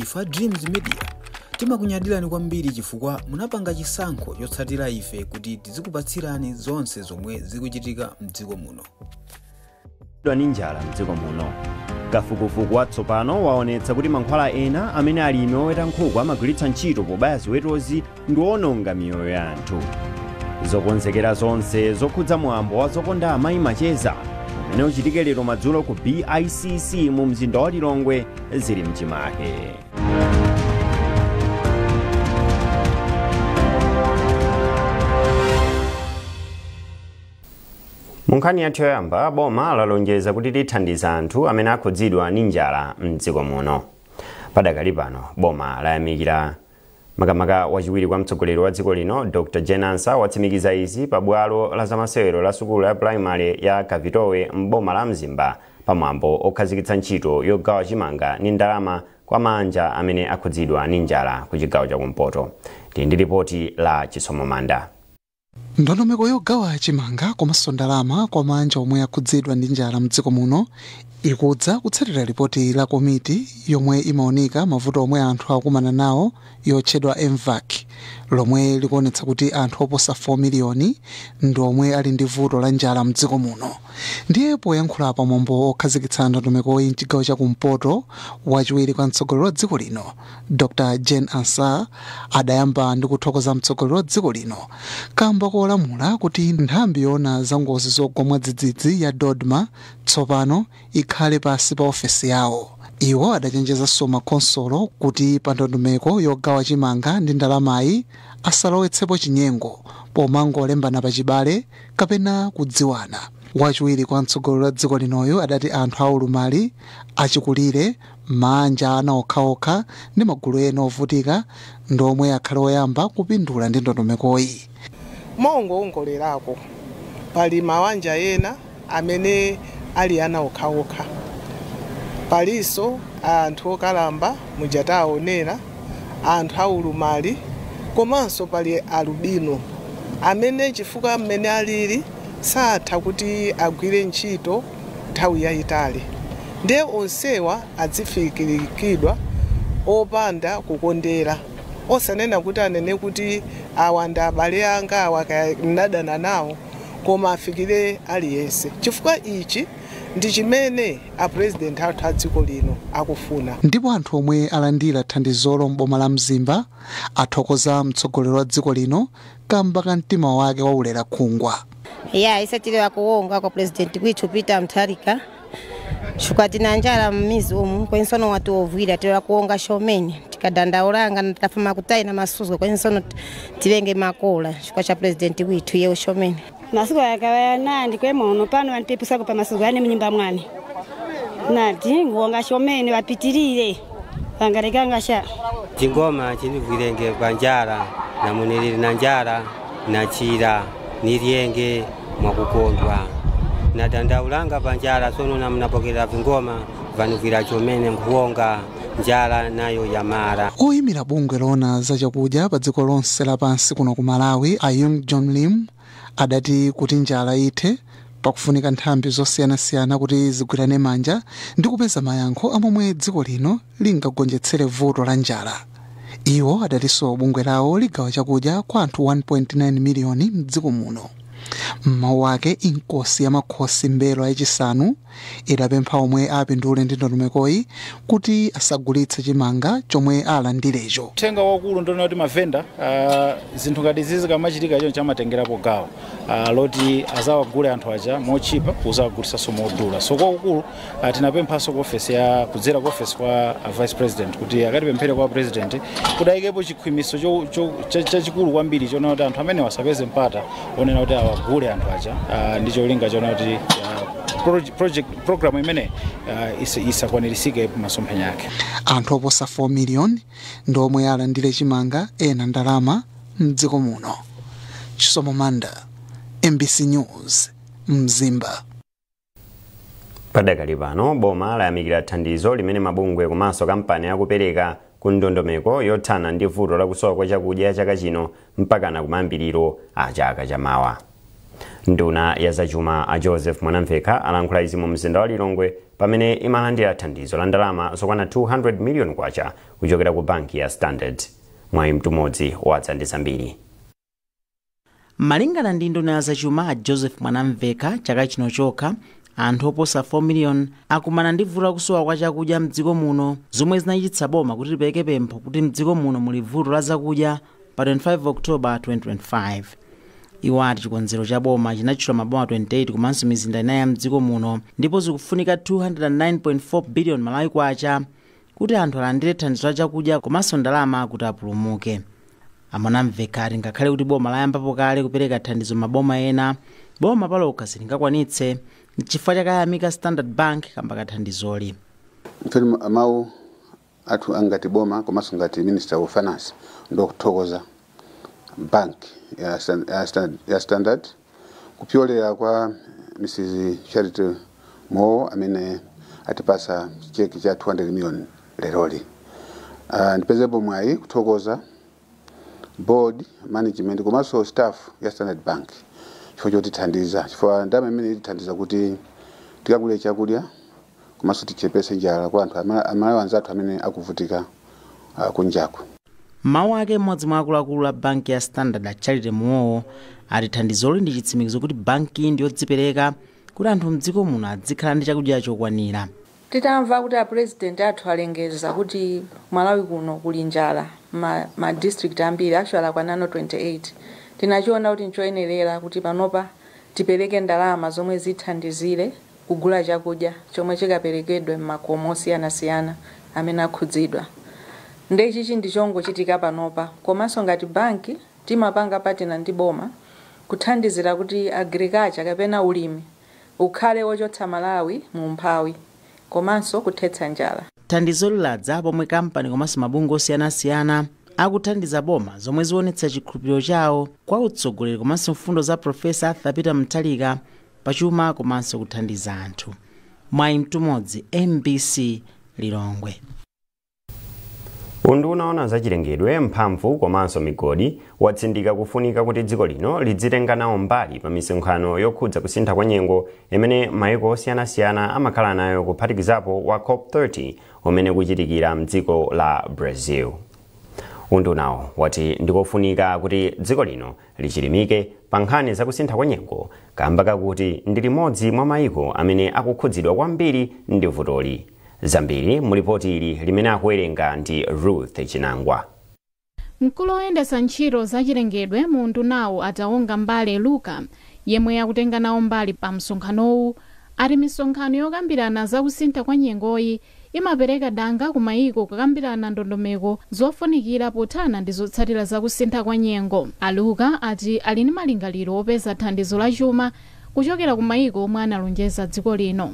Ife a Dreams Media timakunyadirani kwambiri chifukwa munapanga chisankho chotsatira ife kuti tizikupatsirani zonse zomwe zikuchitika mdziko muno. Ni njala mdziko muno. Kafukufuku watsopano waonetsa kuti mankhwala ena amene alimi oweta nkhuku amagwiritsa ntchito pobaya ziwetozi ndi owononga miyoyo ya anthu. Zokonzekera zonse zokhudza mwambo wa Zokonda Amayi Macheza umene uchitike lero madzulo ku BICC mu mzinda wa Lilongwe zili mchimake. Munkhani yathu yoyamba, boma lalonjeza kuti lithandiza anthu amene akhudzidwa ndi njala mdziko muno. Padakali pano boma layamikira makamaka wachiwiri kwa mtsogoleri wa dziko lino Dr. Jane Ansah watsimikiza izi pa bwalo la zamasewero la sukulu ya primary ya Kavitowe m'boma la Mzimba pamwambo okhazikitsa ntchito yogawa chimanga ndi ndalama kwa manja amene akhudzidwa ndi njala ku chigawo chakumpoto. Ndi ndi ripoti la Chisomo Manda. Ndondomeko yogawa chimanga komanso ndalama kwa manja omwe akhudzidwa ndi njala mdziko muno ikudza kutsatira ripoti la komiti yomwe imaoneka mavuto omwe anthu akumana nawo yotchedwa MVAC, lomwe likuonetsa kuti anthu oposa 4 miliyoni ndi omwe ali ndi vuto la njala mdziko muno. Ndiye poyankhula pamwambo okhazikitsa ndondomekoyi mchigawo chakumpoto, wachiwiri kwa mtsogoleri wa dziko lino Dr. Jane Ansah adayamba ndi kuthokoza mtsogoleri wa dziko lino kamba kolamula kuti nthambi yoona za ngozi zogwa mwadzidzidzi ya DODMA tsopano ikhale pasi pa ofesi yawo. Iwo adachenjezanso makonsolo kuti pa ndondomeko yogawa chimanga ndi ndalamayi asalowetsepo chinyengo pomangolembana pachibale kapena kudziwana. Wachiwiri kwa mtsogoleri wa dziko linoyo adati anthu aulumali, achikulire, manja ana okhaokha ndi magulu ena ovutika ndi omwe akhale oyamba kupindula ndi ndondomekoyi. Mongoongolerako pali mawanja ena amene ali ana okhaokha, paliso anthu okalamba mujataonera, anthu aulumali, komanso pali alubino amene chifukwa mmene alili satha kuti agwire ntchito nthawi yayitali. Ndiye onsewa adzifikirikidwa opanda kukondera, osanena kuti anene kuti awa ndi abale anga, awa ndadana nawo, koma afikire aliyense, chifukwa ichi ndi chimene a president athu a dziko lino akufuna. Ndipo anthu omwe alandira thandizolo m'boma la Mzimba athokoza mtsogoleri wa dziko lino kamba ka mtima wake waulera khungwa. Ya isatile wakuwonga kwa president kwithu Peter Mutharika, chifukwa tina njala mmizi umu kwensono watu ovwira tila kuonga shomeni tikadandaulanga tafuma kutaina masuzgo kwensono tilenge makola chifukwa cha president withu ye shomeni. Masuku yakawaya nandi kwemono pano antipusako pa masuku ane mnyumba mwani nati nguonga shomeni wapitirire wangarekanga sha chingoma chinivwirenge kwa njala na munilili na njala na chira nilienge mwakukondwa nadandaulanga pa njala sono na mnapokera vingoma vanuvira chomene nkuonga njala nayo yamara. Oyimira bungwe lona za chakudya pa dziko lonse lapansi kuno ku Malawi a Yung John Lim adati kuti njala ithe pakufunika nthambi zosiyanasiyana kuti zigwirane manja ndi kupeza mayankho amomwe dziko lino lingagonjetsere vuto la njala. Iwo adatinso bungwe lawo ligawa chakudya kwa anthu 1.9 miliyoni mdziko muno. Mmawu ake inkosi ya makhosi mbelo yachisanu idapempha omwe apindule ndi ndondomekoyi kuti asagulitse chimanga chomwe alandirecho. Uthenga waukulu ndiona kuti mavenda zinthu ngati izi zikamachitika choncho amatengerapo gawo loti azawagule anthu aja mochipa kuzawagulitsanso modula. So kwaukulu tinapemphanso ku ofesi ya kudzera ku ofesi kwa vice president kuti akatipemphere kwa president kuti ayikepo chikhwimiso chachikulu kwambiri chonena kuti anthu amene wasapeze mpata onena kuti awagule anthu aja ndi cholinga chonena kuti program imene isakwanirisike masomphenya ake. Anthu oposa 4 million ndi omwe alandire chimanga ena ndalama mdziko muno. Chisomo Manda, MBC News, Mzimba. Padakali pano boma layamikira thandizo limene mabungwe komanso kampani akupereka ku ndondomeko yothana ndi vuto lakusowa kwa chakudya chaka chino mpakana kumayambiriro a chaka chamawa. Nduna ya zachuma a Joseph Mwanamvekha alankhula izi mu mzinda wa Lilongwe pamene imalandira thandizo la ndalama zokwana 200 million kwacha kuchokera ku banki ya Standard. Mwayi Mtumodzi wadza ndi zambiri. Malingana ndi nduna ya zachuma Joseph Mwanamveka, chaka chino chokha anthu oposa 4 million akumana ndi vuto lakusowa kwa chakudya mdziko muno, zomwe zinachititsa boma kuti lipereke pempho kuti mdziko muno muli vuto la zakudya pa 25 October 2025. Iwo ati chikonzero cha boma chinatchula maboma 28 komanso mizinda inayi ya mdziko muno, ndipo zikufunika 209.4 billion Malawi kwacha kuti anthu alandire thandizo la chakudya komanso ndalama kuti apulumuke. Amwanamveka ati ngakhale kuti boma layambapo kale kupereka thandizo maboma ena, boma palokha silingakwanitse, chifukwa chakayamika Standard Bank kamba kathandizoli. Mfeni mawu athu angati boma komanso ngati Minister of Finance ndokuthokoza bank ya Standard kupyolera kwa Mrs Charity Mo amene atipasa cheki cha 200 million leroli. Ndipezepo mwayi kuthokoza board, management komanso staff ya Standard Bank chifukwa chotithandiza, chifukwa ndalama imene itithandiza kuti tikagule chakudya komanso tichepese njala kwa anthu Amalawi anzathu amene akuvutika kunjaku. Mawu ake mmodzi mwa akuluakulu a banki ya Standard, Charity Muwowo, ati thandizoli ndi chitsimikizo kuti banki ndi yodzipereka kuti anthu mdziko muno adzikhala ndi chakudya chokwanira. Titamva kuti a president athu alengeza kuti Malawi kuno kuli njala ma district ambiri, actually akwanano 28, tinachiona kuti nchoyenerera kuti panopa tipereke ndalama zomwe zithandizire kugula chakudya chomwe chikaperekedwe m'makomo osiyanasiyana amene akhudzidwa. Ndechichi ndi chongochitika panopa, komanso ngati banki timapanga partner ndi boma kuthandizira kuti agriculture kapena ulimi ukhale wochotsa Malawi mu umphawi komanso kuthetsa njala. Thandizo liladza pomwe kampani komanso mabungwe osiyanasiyana akuthandiza boma, zomwe zionetsa chikhulupiriro chawo kwa utsogoleri komanso mfundo za Profesa Arthur Peter Mutharika pachuma komanso kuthandiza anthu. Mwayi Mtumodzi, MBC, Lilongwe. Unduna unaona zachilengedwe, mphamvu komanso migodi watsindika kufunika kuti dziko lino lidzitenga nawo mbali pa misonkhano yokhudza kusintha kwa nyengo imene mayiko osiyanasiyana amakhala nayo, kuphatikizapo wa COP30 umene kuchitikira mdziko la Brazil. Undunawo wati ndikofunika kuti dziko lino lichilimike pa nkhani za kusintha kwa nyengo kamba kakuti ndi limodzi mwa mayiko amene akukhudzidwa kwambiri ndi vutoli. Zambiri mulipoti ili limene akuwerenga ndi Ruth Chinangwa. Mkulu woyendetsa ntchito zachilengedwe mu undunawo, Atawonga Mbale Luka, yemwe akutenga nawo mbali pa msonkhanowu, ati misonkhano yokambirana zakusintha kwa nyengoyi imapereka danga ku mayiko kukambirana ndondomeko zofunikira pothana ndi zotsatira zakusintha kwa nyengo. Aluka ati ali ndi malingaliro opeza thandizo la chuma kuchokera ku mayiko omwe analonjeza dziko lino.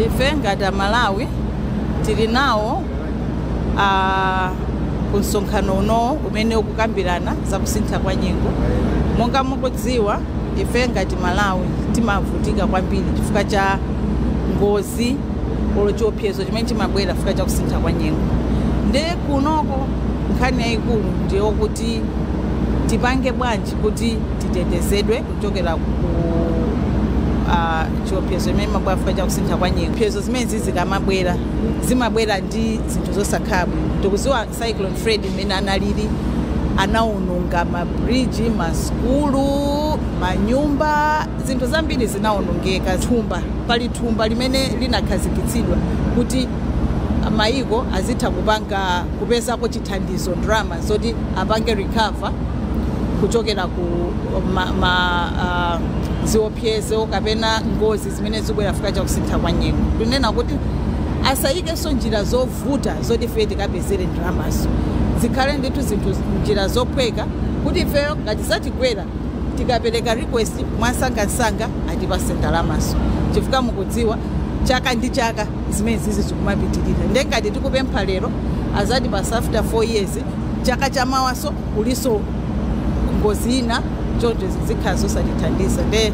Ife ngati Amalawi tili nawo ku msonkhano unowo umene ukukambirana zakusintha kwa nyengo. Monga mukudziwa, ife ngati Malawi timavutika kwambiri chifukwa cha ngozi olo chiopsezo chimene chimabwera chifukwa cha kusintha kwa nyengo. Nde kunoko nkhani yayikulu ndiyokuti tipange bwanji kuti titetezedwe kuchokera ku chiopsezo imene imabwera chifukwa cha kusintha kwa nyengo. Chiopsezo zimene zikamabwera zimabwera ndi zinthu zosakhala bwino. Tikudziwa Cyclone Freddy imene analili, anawononga mabridge, masukulu, manyumba, zinthu zambiri zinawonongeka. Thumba, pali thumba limene linakhazikitsidwa kuti mayiko azitha kupanga kupezako chithandizo, ndalama zoti apange recover kuchokera ku ziopsezo kapena ngozi zimene zibwera chifukwa cha kusintha kwa nyengo. Tunena kuti asayikenso njira zovuta zoti ife tikapezere ndalamazo, zikhale ndithu zinthu njira zophweka kuti ifeyo ngati zatigwera tikapereka request mwasangasanga atipase ndalamazo, chifukwa mukudziwa chaka ndi chaka zimene zizi zikumapitirira. Nde ngati tikupempha lero azatipasa after 4 years, chaka chamawaso kuliso ngozi ina, choncho zikhala zosatithandiza. Nde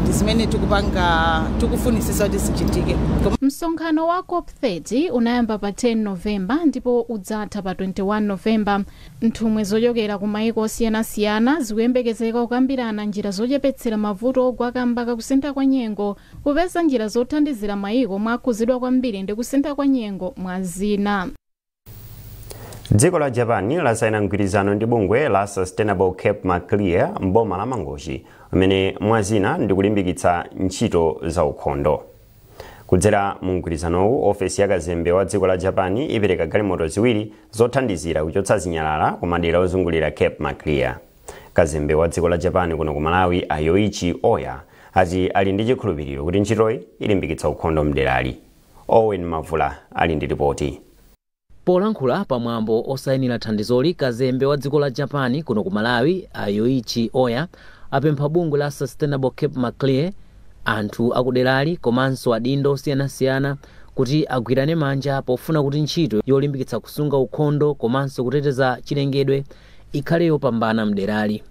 Ndi zimene tikupanga, tikufunisisa kuti zichitike. Msonkhano wa COP30 unayamba pa 10 Novemba ndipo udzatha pa 21 Novemba. Nthumwi zochokera ku maiko osiyanasiyana zikuyembekezeka kukambirana njira zochepetsera mavuto ogwa kamba kakusintha kwa nyengo, kupeza njira zothandizira maiko omwe akhuzidwa kwambiri ndi kusintha kwa nyengo, mwa zina. Dziko la Japan lasaina mgwirizano ndi bungwe la Sustainable Cape Maclear mboma la Mangochi, umene mwazina ndikulimbikitsa ntchito za ukhondo. Kudzera mu mgwirizanowu, ofesi ya kazembe wa dziko la Japan ipereka galimoto 2 zothandizira kuchotsa zinyalala ku madera ozungulira Cape Maclear. Kazembe wa dziko la Japan kuno ku Malawi, a Yoichi Oya, ati ali ndi chikhulupiriro kuti ntchitoyi ilimbikitsa ukhondo mderali. Owen Mavula ali ndi ripoti. Polankhula pamwambo osayinira thandizoli, kazembe wa dziko la Japan kuno ku Malawi, a Yoichi Oya, apempha bungwe la Sustainable Cape Maclear, anthu akuderali komanso adindo osiyanasiyana kuti agwirane manja pofuna kuti ntchito yolimbikitsa kusunga ukhondo komanso kuteteza chilengedwe ikhale yopambana mderali.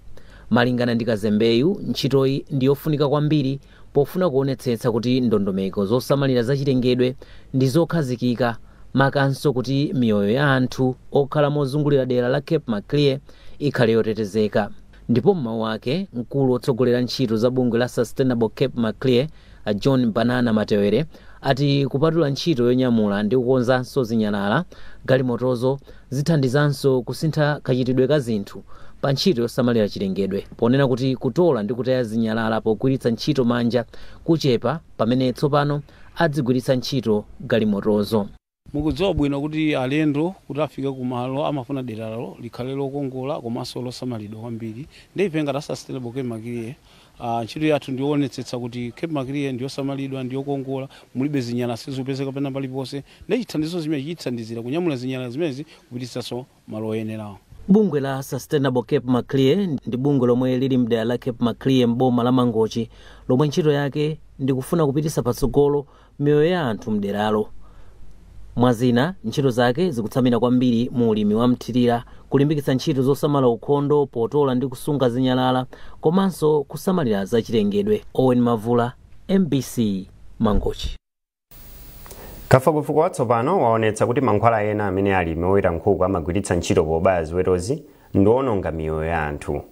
Malingana ndi kazembeyu, ntchitoyi ndi yofunika kwambiri pofuna kuonetsetsa kuti ndondomeko zosamalira za chilengedwe ndi zokhazikika, makanso kuti miyoyo ya anthu okhala mozungulira dera la Cape Maclear ikhale yotetezeka. Ndipo mmawu ake, mkulu wotsogolera ntchito za bungwe la Sustainable Cape Maclear, John Banana Matewere, ati kupatula ntchito yonyamula ndi kukonzanso zinyalala, galimotozo zithandizanso kusintha kachitidwe ka zinthu pa ntchito yosamalira chilengedwe, ponena kuti kutola ndi kutaya zinyalala pogwiritsa ntchito manja kuchepa pamene tsopano adzigwiritsa ntchito galimotozo. Mukudziwa bwino kuti alendo kuti afike kumalo amafuna deralo likhale lokongola komanso losamalidwa kwambiri. Ndi ife ngati Sustainable Cape Maclear, ntchito yathu ndionetsetsa kuti Cape Maclear ndiyosamalidwa, ndiyokongola, mulibe zinyalala, sizipezeka pena paliponse. Ndi chithandizo zimene chithandizira kunyamula zinyalala zimenezi kupititsanso malo oyenerawo. Bungwe la Sustainable Cape Maclear ndi bungwe lomwe lili mdera la Cape Maclear mboma la Mangochi, lomwe ntchito yake ndikufuna kupititsa patsogolo miyoyo ya anthu mderalo. Mwazina, ntchito zake zikutsamira kwambiri mu ulimi wa mthirira, kulimbikitsa ntchito zosamala ukhondo potola ndi kusunga zinyalala komanso kusamalira zachilengedwe. Owen Mavula, MBC, Mangochi. Kafukufuku watsopano waonetsa kuti mankhwala ena amene alimi oweta nkhuku amagwiritsa ntchito pobaya ziwetozi ndiwononga miyoyo ya anthu.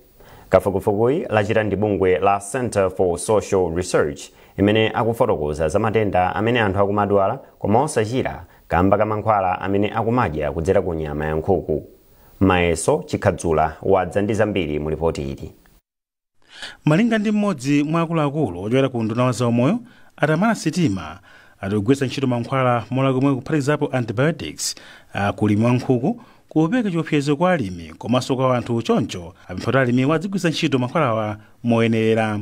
Kafukufukuyi lachita ndi bungwe la Center for Social Research, imene akufotokoza za matenda amene anthu akumadwala koma osachira kamba ka mankhwala amene akumadya kudzera ku nyama ya nkhuku. Mayeso Chikhadzula wadza ndi zambiri mu ripoti ili. Malinga ndi mmodzi mwa akuluakulu ochokera ku unduna wa zaumoyo, Atamala Sitima, atigwiritsa ntchito mankhwala molakwa, kuphatikizapo antibiotics kulimi wa nkhuku, kupereka chiopsezo kwa alimi komanso kwa anthu. Choncho apempha kuti alimi adzigwiritsa ntchito mankhwalawa moyenerera.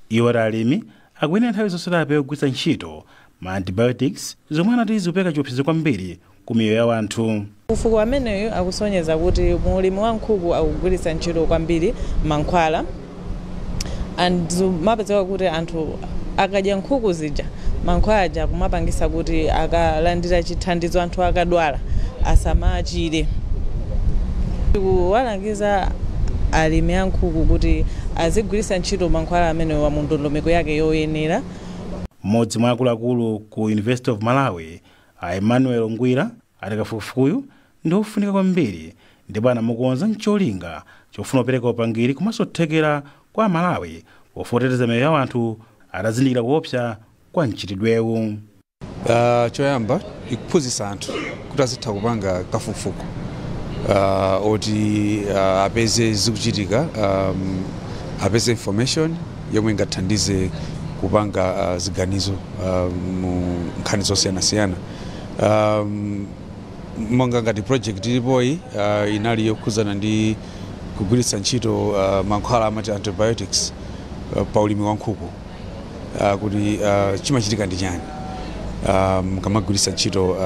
Iwo ati alimi akuyenera nthawi zonse apewe kugwiritsa ntchito ma antibiotics, zomwe anati zikupereka chiopsezo kwambiri ku miyoyo ya anthu. Kafukufuku ameneyo akusonyeza kuti mulimi wa nkhuku akugwiritsa ntchito kwambiri mankhwala, and mapezeka kuti anthu akadya nkhuku zija, mankhwala aja kumapangisa kuti akalandira chithandizo, anthu akadwala asamachire. Kuwalangiza alimi a nkhuku kuti azigwiritsa ntchito mankhwala amenewa mu ndondomeko yake yoyenera. Mmodzi mwa akuluakulu ku University of Malawi, a Emmanuel Ngwira, ati kafukufukuyu ndi ofunika kwambiri ndipo anamukonza ncholinga chofuna kupereka upangiri komanso kuthekera kwa Amalawi poteteza miyoyo ya anthu atazindikira kuopsa kwa mchitidwewu. Choyamba ikuphunzitsa anthu kuti azitha kupanga kafukufuku oti apeze zikuchitika, apeze information yomwe ingathandize kupanga ziganizo mu nkhani zosiyanasiyana. Monga ngati project ilipoyi inali yokhuzana ndi kugwiritsa ntchito mankhwala amati antibiotics pa ulimi wa nkhuku, kuti chimachitika ndi chani kamagwiritsa ntchito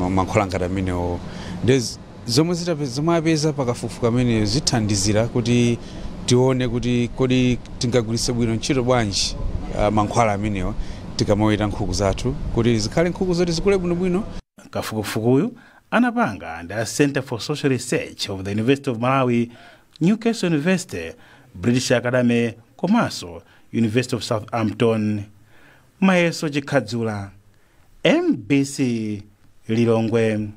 mankhwala ngati amenewo. Ndi zomwe zomwe apeza pakafukufuku ameneyo zithandizira kuti tione kuti kodi tingagwiritse bwino ntchito bwanji mankhwala amenewa tikamaweta nkhuku zathu, kuti zikhale nkhuku zoti zikule bwinobwino. Kafukufukuyu anapanga ndi a Center for Social Research of the University of Malawi, Newcastle University, British Academy komanso University of Southampton. Mayeso Chikhadzula, MBC, Lilongwe.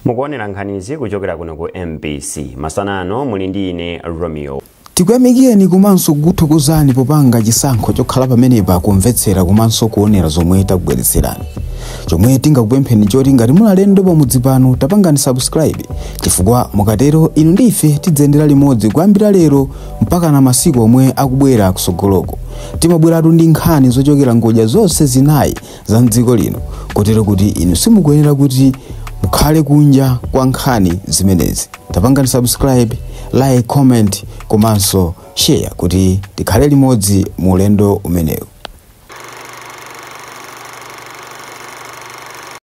Mukuonera nkhanizi kuchokera kuno ku MBC masana ano, muli ndi ine Romeo. Tikuyamikeni komanso kukuthokozani popanga chisankho chokhala pamenepa kumvetsera komanso kuonera zomwe takubweretserani. Chomwe tingakupempheni choti ngati muli alendo pamudzi pano, tapangani subscribe, chifukwa mukatero inu ndi ife tidzayendera limodzi kuyambira lero mpaka na masiku omwe akubwera kusogoloko. Timabweratu ndi nkhani zochokera ngodya zonse zinayi za mdziko lino, kotero kuti inu simukuyenera kuti mukhale kunja kwa nkhani zimenezi. Tapangani subscribe, like, comment komanso share kuti tikhale limodzi mu ulendo umenewu.